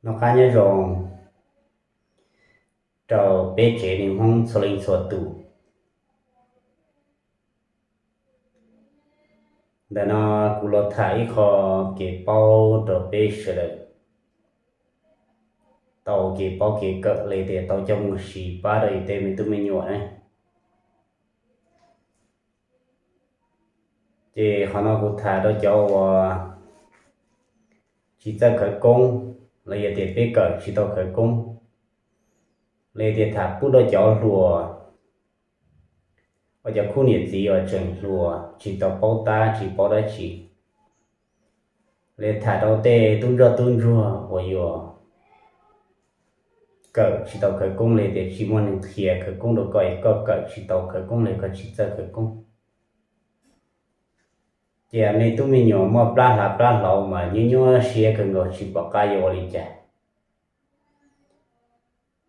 Noj qab nyob zoo rau peb tsev neeg Hmoob txhua leej txhua tus. Ntawm no kuv los tham ib qho kev paub rau peb sawv daws tau kev paub kev kawm los yog tias tau coj mus siv pab rau yus tej me tub me nyuam na. Ces qhov no kuv tham rau cov uas tsis txawj khawv koob, los yog tias peb kawm tsis tau khawv koob, los yog tias tham pub rau cov hluas, ua cov khub niam txiv uas tseem hluas tsis tau paub tab tsis paub dab tsi, los yog tham rau tej tub ntsoj tub ntsuag uas yuav kawm tsis tau khawv koob los yog tias tsis muaj neeg qhia khawv koob rau koj es koj kawm tsis tau khawv koob los koj tsis txawj khawv koob. Ces me tub me nyuam muaj plab hlav plab hlauv mas nyuaj nyuaj siab kawg nkaus tsis pom qab yuav ua li cas.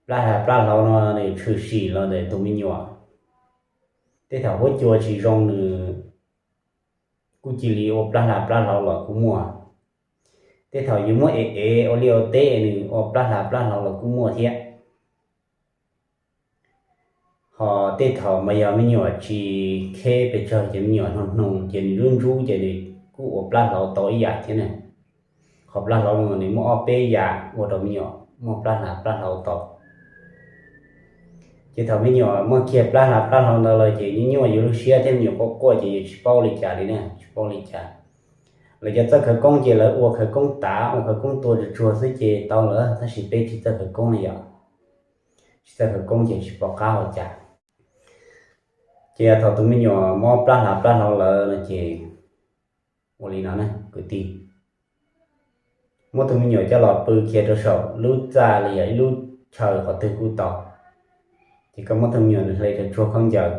Plab hlav plab hlauv no nws tshwm sim los ntawm tus me nyuam. Tej thaum huab cua tsis zoo nws kuj cia li ua plab hlav plab hlauv los kuj muaj. Tej thaum yus muab ev ev ua liaj ua teb nws ua plab hlav plab hlauv los kuj muaj thiab. Ho tej thaum mas yog me nyuam tsis kheb pes tsawg ces me nyuam hnoos hnoos ces nws ntub ntub ces nws kuj ua plab hlauv tau ib yam thiab na. Qhov plab hlauv no nws muaj ob peb yam ua rau me nyuam muaj plab hlav plab hlauv tau. Ces thaum me nyuam muaj kiag plab hlav plab hlauv ntawd lawm ces nyuaj nyuaj yus lub siab thiab me nyuam quaj quaj ces yus tsis paub ua li cas li na, tsis paub ua li cas. Lawv cov txawj khawv koob ces lawv ua khawv koob tav ua khawv koob tua tsuag tsuag xwb ces tau lawm, tab sis peb tsis txawj khawv koob li yom. Tsis txawj khawv koob ces tsis pom qab ua cas. Ces thaum tus me nyuam mob plab hlav plab hlauv lawm no ces ua li no na kwv tij, muab tus me nyuam coj los pw kiag rau saum lub txaj li yog ib lub chaw qhov twg kuj tau. Ces koj muab tus me nyuam hle tsuag tsuag khaub ncaws,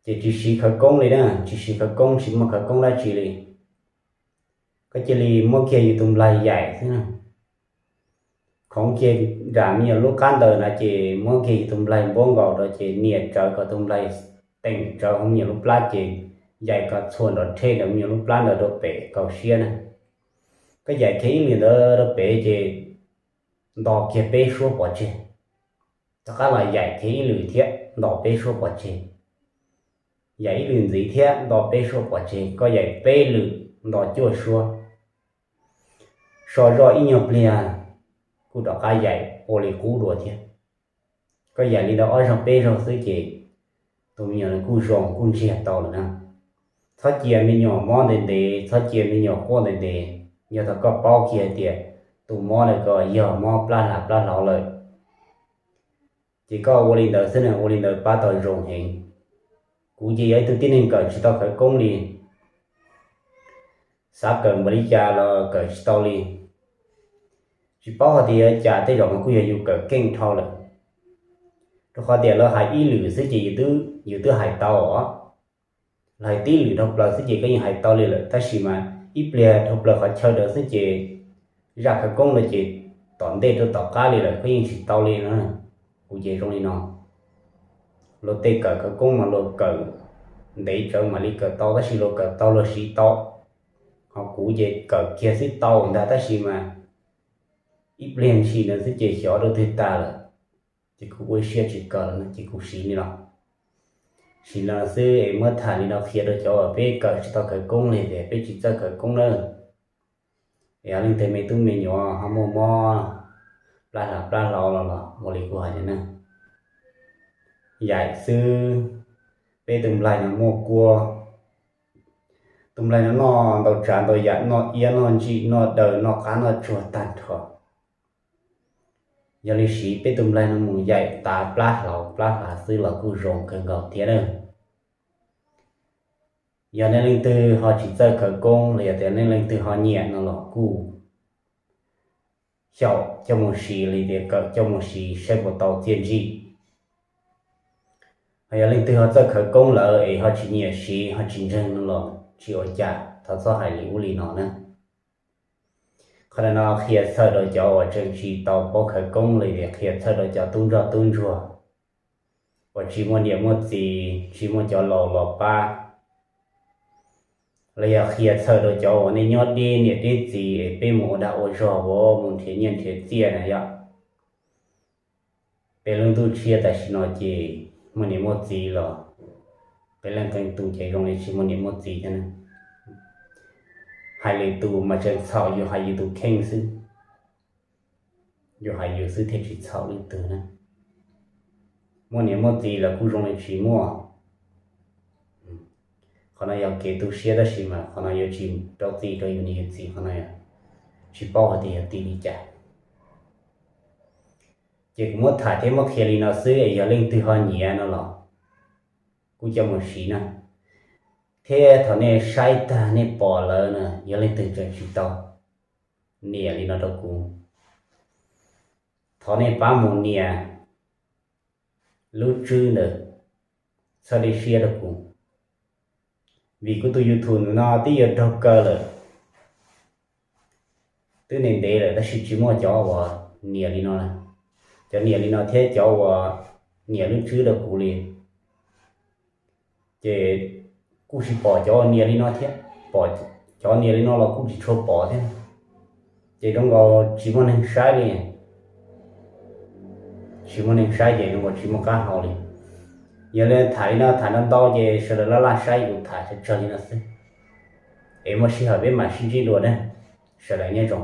ces tsis siv khawv koob li na, tsis siv khawv koob, tsis muaj khawv koob dab tsi li. Koj cia li muab kiag yus tus nplaig yaim xwb na. Khoov kiag nram me nyuam lub qab ntawd na ces muab kiag yus tus nplaig npuab nkaus rau ces nias tsawv kom tus nplaig teem tsawv hauv me nyuam lub plab ces yaim kom txhuam nrov rhe rau me nyuam lub plab ntawd rau pem kaum siab na. Koj yaim kiag ib lwm ntawd rau pem ces nto kiag peb suab pov tseg. Rov qab los yaim kiag ib lwm thiab nto peb suab pov tseg. Yaim ib lwm ntxiv thiab nto peb suab pov tseg, koj yaim peb lwm nto cuaj suab. So zoj ib nyuag pliag kuj rov qab yaim ua li qub dua thiab. Koj yaim li ntawd ob zaug peb zaug xwb ces tus me nyuam nws kuj zoo kuj ntsiag tau lawm na. Txhob cia me nyuam mob ntev ntev, txhob cia me nyuam quaj ntev ntev. Yog thaum koj paub kiag tias tus mob ntawd ko yog mob plab hlav plab hlauv lawm, ces koj ua li ntawd xwb na, ua li ntawd pab tau zoo heev. Kuv ces yog ib tug tib neeg kawm tsis tau khawv koob li, xav kawm npaum li cas los kawm tsis tau li. Tsis paub hais tias yuav cas, tej zaum mas kuj yog yus kawm keej dhau lawm. Rau qhov tias lawv hais ib lwm xwb ces yus twb hais tau os. Lawv hais tib lwm dhau plaws xwb ces koj yeej hais tau li lawm, tab sis mas ib pliag dhau plaws qhov chaw ntawd xwb ces zaj khawv koob ntawd ces tom ntej rau tom qab li lawm koj yeej tsis tau li no. Kuv ces zoo li no. Luag tej kawm khawv koob mas luag kawm ntev tsawv mam li kawm tau, tab sis luag kawm tau luag siv tau. Ho kuv ces kawm kiag xwb tau ntag, tab sis mas ib pliag ntshis ntawd xwb ces xyov rau twg tag lawm. Ces kuv ua ib siab tsis kawm lawm no ces kuv siv li no. Siv li no xwb es muab tham li no qhia rau cov uas peb kawm tsis tau khawv koob li tias peb tsis txawj khawv koob nawb. Es yog leej twg me tub me nyuam ho muaj mob plab hlav plab hlauv los los ua li kuv hais tias na, yaim xwb. Peb tus nplaig no muaj kua, tus nplaig no noj ntau tsav ntau yam, noj iab noj ntsim noj daws noj qab noj tsuag tag nrho. Yog li siv peb tus nplaig no mus yaim tav plab hlav plab hlav xwb los kuj zoo kawg nkaus thiab na. Yog nej leej twg ho tsis txawj khawv koob los yog tias nej leej twg ho nyiam no los kuj xyaum coj mus siv li tias kawm coj mus siv saib puas tau txiaj ntsig. Ho yog leej twg ho txawj khawv koob lawm es ho tsis nyiam siv ho tsis ntseeg no los tsis ua cas, thov txhob hais li ub li no na. Qhov no qhia txhawj rau cov uas tseem tsis tau paub khawv koob li tias qhia txhawj rau cov tub ntsoj tub ntsuag uas tsis muaj niam muaj txiv, tsis muaj cov laus los pab. los yog qhia txhawm rau cov uas nej nyob deb niam deb txiv es peb mus ua dag ua zog, mus nrhiav nyiaj nrhiav txiaj na yom. Peb lub ntuj tshiab tam sim no ces muaj niam muaj txiv los peb leej qee tus ces zoo li tsis muaj niam muaj txiv thiab na. Hais lwm tus mas tseem txhaum yus hais yus tus kheej xwb, yus hais yus xwb thiaj tsis txhaum leej twg na. Muaj niam muaj txiv los kuj zoo li tsis muaj. Qhov no yog kev tu siab tab sis mas qhov no yuav tsis rau txim rau yus niam yus txiv, qhov no tsis paub hais tias yog tim li cas. Ces kuv muab tham thiab muab qhia li no xwb es yog leej twg ho nyiam no los kuj coj mus siv na. Thiab thaum nej saib tag nej pom lawm na, yog leej twg tseem tsis tau niam li no rau kuv, thov nej pab mus niam lub tswb ntawd txhawb dej siab rau kuv. Vim kuv tus YouTube no twb yuav raug kaw lawm, twb ntev ntev lawm tab sis tsis muaj cov uas niam li no lawm. Cov niam li no thiab cov uas niam lub tswb rau kuv li, ces kuj tsis pom cov niam li no thiab, pom cov niam li no los kuj tsis tshua pom thiab. Ces zoo nkaus tsis muaj neeg saib li, tsis muaj neeg saib ces zoo nkaus tsis muaj qab hau li. Yog li tham li no tham ntau ntau ces sawv daws laj laj saib kuv tham tsawg tsawg li no xwb, es muaj sij hawm peb mam sib ntsib dua na. Sawv daws nyob zoo.